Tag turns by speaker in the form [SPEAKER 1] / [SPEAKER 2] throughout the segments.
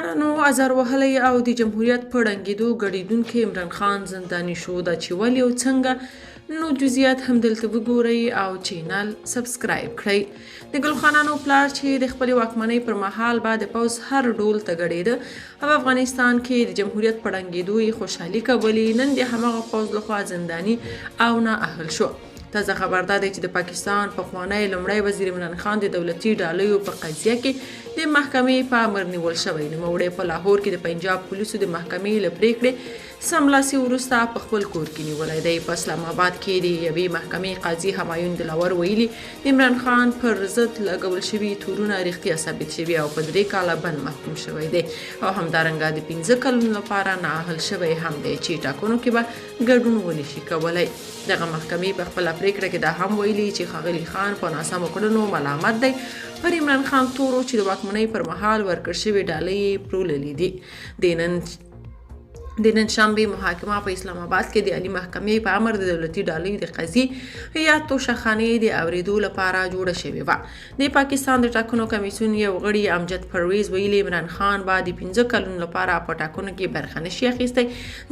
[SPEAKER 1] ګلخانانو ازار وهلی او د جمهوریت په ړنګېدو ګړېدونکی عمران خان زنداني شو. دا چې ولې او څنګه، نو جزئیات هم دلته وګورئ او چینل سبسکرایب کړئ. د ګلخانانو پلار چې د خپلې واکمنۍ پر مهال به د پوځ هر ډول ته ګړېده او افغانستان کې د جمهوریت په ړنګېدو یې خوشحالي کولې، نن د هماغه پوځ لخوا زنداني او نااهل شو. تازه خبر دا دی چې د پاکستان پخوانی لومړی وزیر عمران خان د دولتي ډالیو په قضیه کې د محکمې په امر نیول شوی. نوموړی په لاهور کې د پنجاب پولیسو د محکمې له پرېکړې سملاسي وروسته په خپل کور کې نیولی دی. په اسلام آباد کې د یوې محکمې قاضي همایون دلاور ویلي، د عمران خان پر ضد لګول شوي تورونه رښتیا ثابت شوي او په 3 کاله بند محکوم شوی دی او همدارنګه د 5 کلونو لپاره نااهل شوی هم دی چې ټاکنو کې به ګډون ونشي کولی. دغه محکمې په خپله پرېکړه کې دا هم ویلي چې ښاغلی خان په ناسمو کړنو ملامت دی. پر عمران خان تور و چې د واکمنۍ پر مهال ورکړ شوې ډالۍ یې پروللې دي. د نن شنبې محاکمه په اسلام آباد کې د عالي محکمې په امر د دولتي ډالیو د قضیې یا توشهخانې د اورېدو لپاره جوړه شوې وه. د پاکستان د ټاکنو کمیسیون یو غړي امجد پرویز ویلي، عمران خان به د 5 کلونو لپاره په ټاکنو کې برخه نشي اخیستی،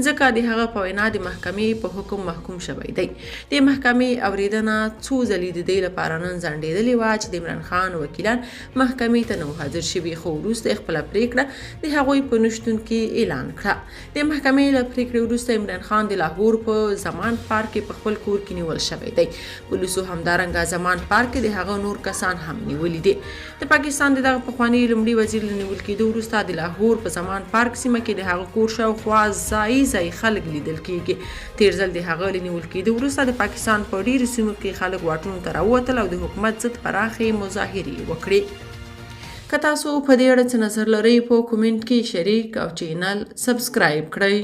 [SPEAKER 1] ځکه د هغه په وینا د محکمې په حکم محکوم شوی دی. د محکمې اورېدنه څو ځلې د دې لپاره نن ځنډېدلې وه چې د عمران خان وکیلان محکمې ته نه وو حاضر شوي، خو وروسته یې خپله پرېکړه د هغوی په نشتون کې اعلان کړه. د محکمې له پرېکړې وروسته عمران خان د لاهور په زمان پارک کې په خپل کور کې نیول شوی دی. پولیسو همدارنګه زمان پارک کې د هغه نور کسان هم نیولي دي. د پاکستان د دغه پخواني لومړي وزیر له نیول کېدو وروسته د لاهور په زمان پارک سیمه کې د هغه کور شاوخوا ځای ځای خلک لیدل کېږي. تېر ځل د هغه له نیول کېدو وروسته د پاکستان په ډېرو سیمو کې خلک واټونو ته راووتل او د حکومت ضد پراخې مظاهرې یې وکړې. که تاسو په دې اړه څه نظر لرئ، په کومنټ کې شریک او چینل سبسکرایب کړئ.